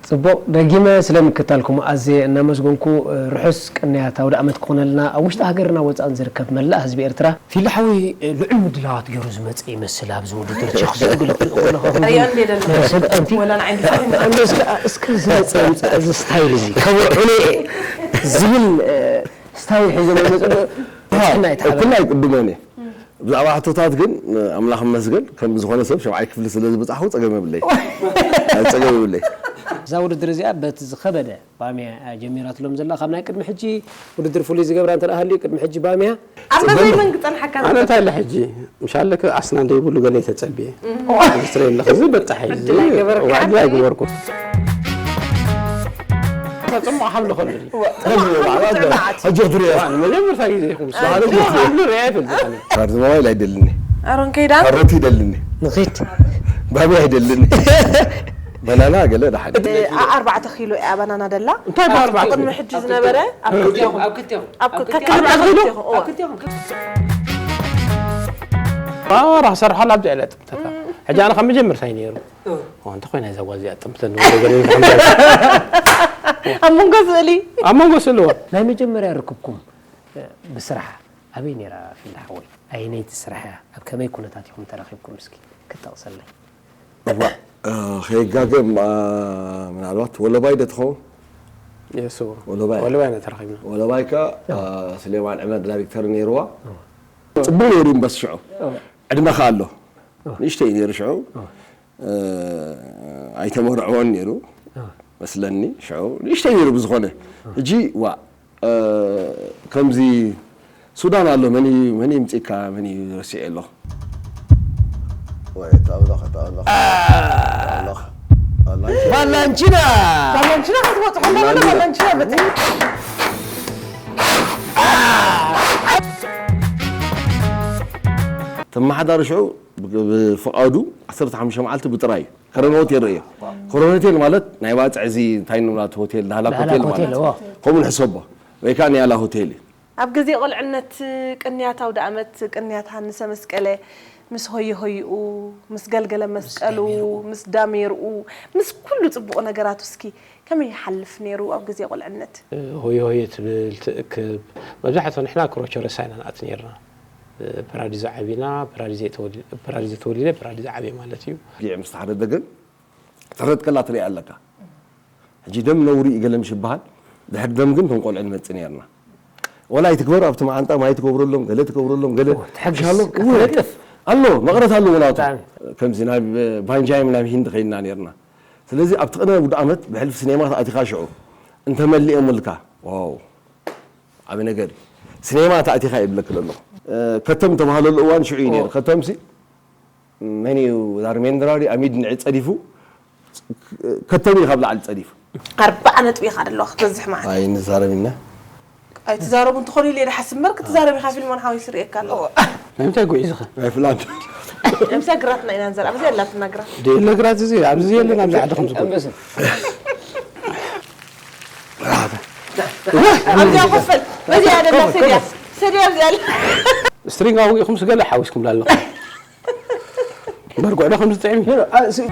ጽቡቕ፣ ደጊመ ስለ ምክታልኩም ኣዝየ እናመስገንኩ፣ ርሑስ ቅንያት ኣውደ ዓመት ክኾነልና ኣብ ውሽጢ ሃገርና ወጻእን ዝርከብ መላእ ህዝቢ ኤርትራ። ፊሊ ሓወይ፣ ልዑል ምድላዋት ገይሩ ዝመጽእ ይመስል ኣብዚ ውድድር ቸኽ ዝብል ክትሪኦ ከለኻ። ሪኦ እንዴ ደሎ? ሰግኣንቲ። ወላ ንዓይ እንዴ ሰግኣንቲ። እስከ፣ እስከ ዝመጽእ፣ እዚ ስታይል እዚ። ከብርዑኒ ዝብል፣ ስታይል ሒዞም ዝመጽኡ። ብሕና ይትሓበ። እኩል ኣይቅድሞን እየ። ብዛዕባ ሕቶታት ግን ኣምላኽ ይመስገን፣ ከም ዝኾነ ሰብ ሻብዓይ ክፍሊ ስለ ዝበጻሕኩ ጸገም የብለይ። ኣይ፣ ጸገም የብለይ። እዛ ውድድር እዚኣ በቲ ዝኸበደ ባምያ እያ ጀሚራትሎም ዘላ። ካብ ናይ ቅድሚ ሕጂ ውድድር ፍሉይ ዝገብራ እንተ ደኣ ሃልዩ፣ ቅድሚ ሕጂ ባምያ ኣብ መዘይ መን ክጸንሓካ ኣነ እንታይ ኢለ ሕጂ? ምሻለክ ኣስና እንደ ይብሉ ገለ ተጸብየ። ኢንዱስትሪ የለኽ፣ እዚ በጣሕ እዩ፣ እዚ ዕድል ኣይገበርካን። ዕድል ኣይገበርኩ። ተጽምዖ ሓምለ ከሎ እዩ። ሕጂ ክትሪኦ። ዋን መጀመርታ ግዜ ይኹን። ባህሪ ሓምለ ሪኣ ኣይፈልጥን። ካርድ ሞባይል ኣይደልኒ። ኣሮን ከይዳ? ካሮት ይደልኒ። ንኺድ። ባምያ ይደልኒ። በናና ገለ ደሓን። እ፣ ኣ-፣ ኣርባዕተ ኪሎ እያ ባናና ደላ። እንታይ ብኣርባዕተ? ቅድሚ ሕጂ ዝነበረ ኣብ ክልቲኦም፣ ኣብ ክልቲኦም። ኣብ ክ-፣ ኣብ ክልቲኦም። ከክልተ ኣብ ክልቲኦም። ክልቲኦም፣ እዋ። ኣብ ክልቲኦም። ኣራ ክሰርሓሉ ኣብዚኣ ኢለ ጥምተታ። ሕጂ ኣነ ካብ መጀመርታ እዩ ነይሩ። እ። ኦ፣ እንተኾይና እዛ ጓል እዚኣ ጥምተኒ ወደ ገለ ይብሉ። ኣብ መንጎ ስእሊ። ኣብ መንጎ ስእሊ፣ እዋ። ናይ መጀመርያ ርክብኩም፣ እ፣ ብስራሕ ኣበይ ነይራ ፊልድ ሓወይ? ኣየነይቲ ስራሕ እያ? ኣብ ከመይ ኩነታት ኢኹም ተራኺብኩም? እስኪ ክትጠቕሰለይ። እዋ፣ እ፣ ከይጋገም፣ እ፣ ምናልባት ወለባይ ዶ ትኸውን? የስ፣ እዎ። ወለባይ። ወለባይ ኢና ተራኺብና። ወለባይ ከ፣ እ፣ ስሌማን ዕመር ዳይሬክተር ነይርዋ። እ። ጽቡቕ ነይሩ እምበስ ሽዑ። እ። ዕድመ ከ ኣሎ። እ። ንእሽተይ ነይሩ ሽዑ። እ። እ፣ ኣይተመርዕዎን ነይሩ። እ። መስለኒ ሽዑ። ንእሽተይ ነይሩ ብዝኾነ። እ። ሕጂ፣ ዋ፣ እ፣ ከምዚ ሱዳን ኣሎ፣ መን እዩ፣ መን እዩ ምጺእካ፣ መን እዩ ረሲዐ ኣለኹ። ወይ፣ እታ ኣምላኽ፣ እታ ኣምላኽ። ኣምላኽ። ኣምላኽ። ቫላንቺና! ቫላንቺና ክትወጽእ ከለኻ፣ ቫላንቺና። ቫላንቺና በትሒ። ተመሓዳሪ ሽዑ ብ-፣ ብፍቓዱ ዓሰርተ ሓሙሽተ መዓልቲ ብጥራይ ከረን ሆቴል ርእየ። ከረን ሆቴል ማለት ናይ ባጽዕ እዚ እንታይ ንብላ እቲ ሆቴል፣ ዳህላክ ዳህላክ ሆቴል ሆቴል፣ ማለት። እዎ። ከምኡ ንሕሰቦ። ወይ ከኣ ንያላ ሆቴል እዩ። ኣብ ግዜ ቁልዕነት ቅንያት ኣውደ ኣመት፣ ቅንያት ሃንሰ መስቀለ፣ ምስ ሆየ ሆይኡ፣ ምስ ገልገለ መስቀሉ፣ ምስ ዳሜርኡ። ምስ ዳሜርኡ፣ ምስ ኩሉ ጽቡቕ ነገራቱ እስኪ ከመይ ይሓልፍ ነይሩ ኣብ ግዜ ቁልዕነት? ሆየ ሆየ ትብል፣ ትእክብ። መብዛሕትኡ ንሕና ክሮቸ ረሳ ኢና ንኣቱ ነይርና። ፓራዲዞ ዓቢና፣ ፓራዲዞ ተወሊ-፣ ፓራዲዞ ተወሊደ፣ ፓራዲዞ ዓብየ ማለት እዩ። ጊዕ ምስ ተሓረደ ግን፣ ተረድከላ ትሪኣ ኣለካ። ሕጂ ደም ነውሪ እዩ ገለ ምሽ ይበሃል። ድሕሪ ደም ግን እቶም ቆልዑ ንመጽእ ነይርና። ወላ ኣይትግበር፣ ኣብቲ መዓንጣ ማይ ትገብረሎም፣ ገለ ትገብረሎም፣ ገለ ኦ፣ ትሕግዝ፣ ትሻሎም። እወ፣ ክትነጥፍ። ኣሎ፣ መቕረት ኣለዎ ናቱ። ብጣዕሚ። ከምዚ ናብ ባንጃይም ናብ ሂንድ ኸይድና ነይርና። ስለዚ ኣብቲ ቅነ ውድ ዓመት ብሕልፊ ሲኔማ ተኣቲኻ ሽዑ እንተመሊኦምልካ፣ ዋው፣ ዓቢ ነገር እዩ። ሲኔማ ተኣቲኻ ይብለክ ዘለኹ። እ፣ ከተም ተባህለሉ እዋን ሽዑ እዩ ነይሩ። ኦ። ከተምሲ መን እዩ ዳርሜንድራሪ ኣሚድ ንዒ ጸዲፉ፣ ከተም እዩ ካብ ላዕሊ ጸዲፉ። ኣርባዓ ነጥቢ ኢኻ ደለዋ ክትበዝሕ ማለት። ኣይንዛረብ ኢና። ኣይትዛረቡ እንተኾኑ ኢለ ድሓስብ እምበር ክትዛረብ ኢኻ ፊልሞን ሓዊሱ ርእየካ ኣለኹ። ናይ ምንታይ ጉዒዝኻ? ናይ ፍላም። ናይ ምንታይ ግራትና ኢና ንዘርኣ? ኣብዚ ኣላትና ግራት። ደየለ ግራት እዚ፣ ኣብዚ የለን፣ ኣብዚ ዓዲ ከም ዝኮነ። ኣብዚኣ ኮፈል፣ በዚኣ ደላ ሰድያ። ሰድያ ኣብዚኣ ኣላ። ስትሪንግ ኣውጊእኩም ስገለ ሓዊስኩም ላለኹም። መርጉዕ ዶ ከም ዝጥዕም እዩ? ኖ፣ ኖ፣ አ፣ ስ-፣